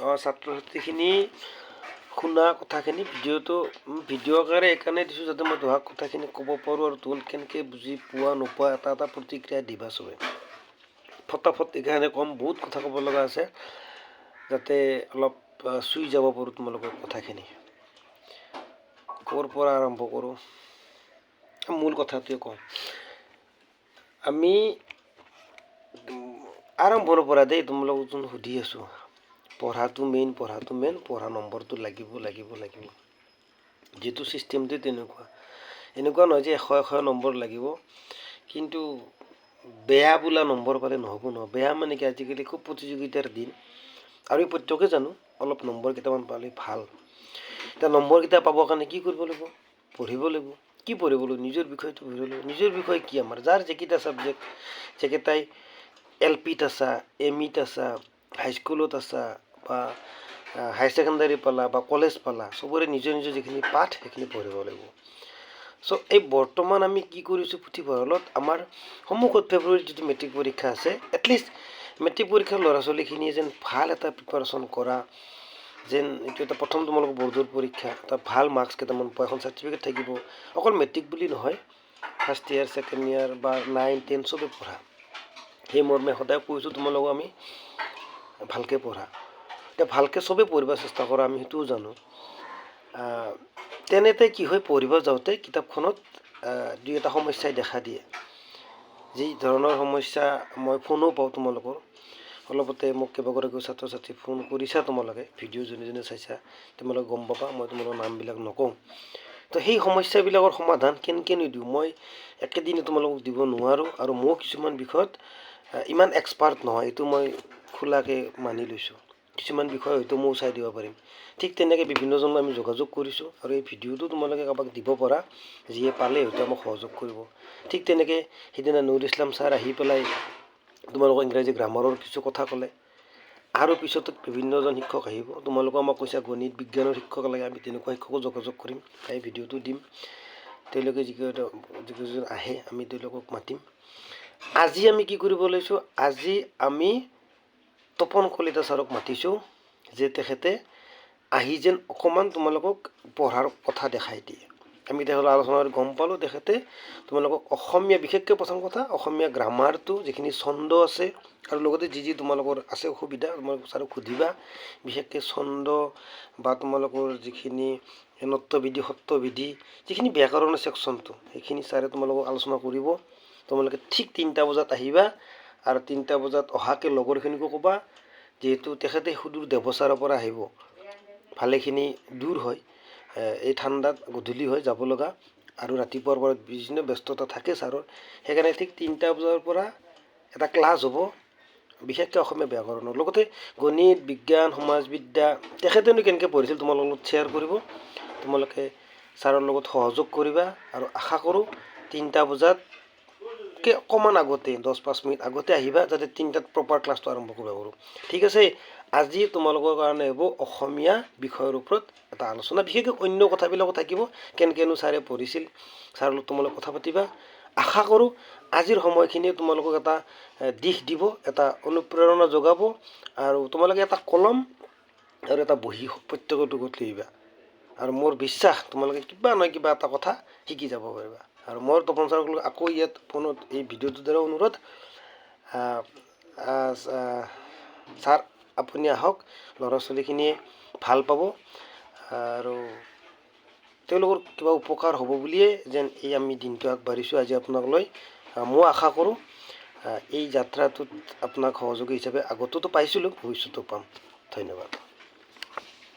অঁ, ছাত্ৰ ছাত্ৰীখিনি শুনা কথাখিনি ভিডিঅ'টো ভিডিঅ' আকাৰে এইকাৰণে দিছোঁ যাতে মই তোমাক কথাখিনি ক'ব পাৰোঁ আৰু তোমালোক কেনেকৈ বুজি পোৱা নোপোৱা এটা এটা প্ৰতিক্ৰিয়া দিবা চবে। ফটাফট এইকাৰণে ক'ম, বহুত কথা ক'ব লগা আছে, যাতে অলপ চুই যাব পাৰোঁ তোমালোকৰ কথাখিনি। ক'ৰ পৰা আৰম্ভ কৰোঁ? মূল কথাটোৱে কওঁ আমি আৰম্ভৰ পৰা দেই। তোমালোকক যোন সুধি আছোঁ, পঢ়াটো মেইন, পঢ়াটো মেইন, পঢ়া নম্বৰটো লাগিব, লাগিব, লাগিব। যিটো ছিষ্টেমটোৱে তেনেকুৱা। এনেকুৱা নহয় যে 100 100 নম্বৰ লাগিব, কিন্তু বেয়া বোলা নম্বৰ পালে নহ'ব নহয়। বেয়া মানে কি, আজিকালি খুব প্ৰতিযোগিতাৰ দিন আৰু এই প্ৰত্যেকে জানো অলপ নম্বৰ কেইটামান পালে ভাল। এতিয়া নম্বৰকেইটা পাবৰ কাৰণে কি কৰিব লাগিব? পঢ়িব লাগিব। কি পঢ়িব লাগিব? নিজৰ বিষয়টো পঢ়িব লাগিব। নিজৰ বিষয় কি? আমাৰ যাৰ যিকেইটা ছাবজেক্ট, যিকেইটাই এল পিত আছা, এম ইত আছা, হাইস্কুলত আছা বা হায়াৰ ছেকেণ্ডাৰী পালা বা কলেজ পালা, চবৰে নিজৰ নিজৰ যিখিনি পাঠ সেইখিনি পঢ়িব লাগিব। চ' এই বৰ্তমান আমি কি কৰিছোঁ, পুথিভঁৰালত আমাৰ সন্মুখত ফেব্ৰুৱাৰীত যিটো মেট্ৰিক পৰীক্ষা আছে, এটলিষ্ট মেট্ৰিক পৰীক্ষাৰ ল'ৰা ছোৱালীখিনিয়ে যেন ভাল এটা প্ৰিপাৰেশ্যন কৰা, যেন এইটো এটা প্ৰথম তোমালোকৰ বৰ্ডৰ পৰীক্ষা, এটা ভাল মাৰ্কছ কেইটামান পোৱা, এখন চাৰ্টিফিকেট থাকিব। অকল মেট্ৰিক বুলি নহয়, ফাৰ্ষ্ট ইয়াৰ, ছেকেণ্ড ইয়াৰ বা 9, 10 চবেই পঢ়া। সেই মৰ্মে সদায় কৈছোঁ তোমালোকক, আমি ভালকৈ পঢ়া। এতিয়া ভালকৈ চবেই পঢ়িব চেষ্টা কৰা, আমি সেইটোও জানো। তেনেতে কি হয়, পঢ়িব যাওঁতে কিতাপখনত দুই এটা সমস্যাই দেখা দিয়ে। যি ধৰণৰ সমস্যা মই ফোনো পাওঁ তোমালোকৰ। অলপতে মোক কেইবাগৰাকীও ছাত্ৰ ছাত্ৰী ফোন কৰিছা। তোমালোকে ভিডিঅ' যোনে যোনে চাইছা, তোমালোকে গম পাবা, মই তোমালোকৰ নামবিলাক নকওঁ। তো সেই সমস্যাবিলাকৰ সমাধান কেনেকৈনো দিওঁ? মই একেদিনে তোমালোকক দিব নোৱাৰোঁ আৰু ময়ো কিছুমান বিষয়ত ইমান এক্সপাৰ্ট নহয়, এইটো মই খোলাকৈ মানি লৈছোঁ। কিছুমান বিষয় হয়তো ময়ো চাই দিব পাৰিম। ঠিক তেনেকৈ বিভিন্নজনক আমি যোগাযোগ কৰিছোঁ আৰু এই ভিডিঅ'টো তোমালোকে কাৰোবাক দিব পাৰা, যিয়ে পালে হয়তো আমাক সহযোগ কৰিব। ঠিক তেনেকৈ সিদিনা নুৰ ইছলাম ছাৰ আহি পেলাই তোমালোকক ইংৰাজী গ্ৰামাৰৰ কিছু কথা ক'লে আৰু পিছতো বিভিন্নজন শিক্ষক আহিব। তোমালোকেও আমাক কৈছা গণিত, বিজ্ঞানৰ শিক্ষক লাগে, আমি তেনেকুৱা শিক্ষকো যোগাযোগ কৰিম, এই ভিডিঅ'টো দিম। তেওঁলোকে যিকেইজন আহে, আমি তেওঁলোকক মাতিম। আজি আমি কি কৰিব লৈছোঁ? আজি আমি তপন কলিতা ছাৰক মাতিছোঁ যে তেখেতে আহি যেন অকণমান তোমালোকক পঢ়াৰ কথা দেখাই দিয়ে। আমি তেখেতৰ আলোচনা কৰি গম পালোঁ, তেখেতে তোমালোকক অসমীয়া, বিশেষকৈ প্ৰথম কথা অসমীয়া গ্ৰামাৰটো, যিখিনি ছন্দ আছে আৰু লগতে যি যি তোমালোকৰ আছে অসুবিধা, তোমালোক ছাৰক সুধিবা। বিশেষকৈ ছন্দ বা তোমালোকৰ যিখিনি ণত্ববিধি, ষত্ববিধি, যিখিনি ব্যাকৰণৰ ছেকশ্যনটো, সেইখিনি ছাৰে তোমালোকক আলোচনা কৰিব। তোমালোকে ঠিক 3টা বজাত আহিবা আৰু 3টা বজাত অহাকৈ লগৰখিনিকো ক'বা। যিহেতু তেখেতে সুদূৰ দেৱচাৰৰ পৰা আহিব, ভালেখিনি দূৰ হয়, এই ঠাণ্ডাত গধূলি হয় যাব লগা আৰু ৰাতিপুৱাৰ পৰা বিভিন্ন ব্যস্ততা থাকে ছাৰৰ। সেইকাৰণে ঠিক 3টা বজাৰ পৰা এটা ক্লাছ হ'ব, বিশেষকৈ অসমীয়া ব্যাকৰণৰ লগতে গণিত, বিজ্ঞান, সমাজবিদ্যা তেখেতেনো কেনেকৈ পঢ়িছিল তোমালোকৰ লগত শ্বেয়াৰ কৰিব। তোমালোকে ছাৰৰ লগত সহযোগ কৰিবা আৰু আশা কৰোঁ 3টা বজাতকৈ অকণমান আগতে, 10 5 মিনিট আগতে আহিবা, যাতে 3টাত প্ৰপাৰ ক্লাছটো আৰম্ভ কৰিব পাৰোঁ। ঠিক আছে। আজি তোমালোকৰ কাৰণে হ'ব অসমীয়া বিষয়ৰ ওপৰত এটা আলোচনা। বিশেষকৈ অন্য কথাবিলাকো থাকিব। কেনেকৈনো ছাৰে পঢ়িছিল, ছাৰৰ লগত তোমালোক কথা পাতিবা। আশা কৰোঁ আজিৰ সময়খিনিয়ে তোমালোকক এটা দিশ দিব, এটা অনুপ্ৰেৰণা যোগাব আৰু তোমালোকে এটা কলম আৰু এটা বহী প্ৰত্যেকৰ লগত লৈ আহিবা আৰু মোৰ বিশ্বাস তোমালোকে কিবা নহয় কিবা এটা কথা শিকি যাব পাৰিবা। আৰু মোৰ তপন ছাৰক আকৌ ইয়াত ফোনত এই ভিডিঅ'টোৰ দ্বাৰা অনুৰোধ, ছাৰ, আপুনি আহক। ল'ৰা ছোৱালীখিনিয়ে ভাল পাব আৰু তেওঁলোকৰ কিবা উপকাৰ হ'ব বুলিয়ে যেন এই আমি দিনটো আগবাঢ়িছোঁ আজি আপোনাক লৈ। মই আশা কৰোঁ এই যাত্ৰাটোত আপোনাক সহযোগী হিচাপে আগতেতো পাইছিলোঁ, ভৱিষ্যতেও পাম। ধন্যবাদ।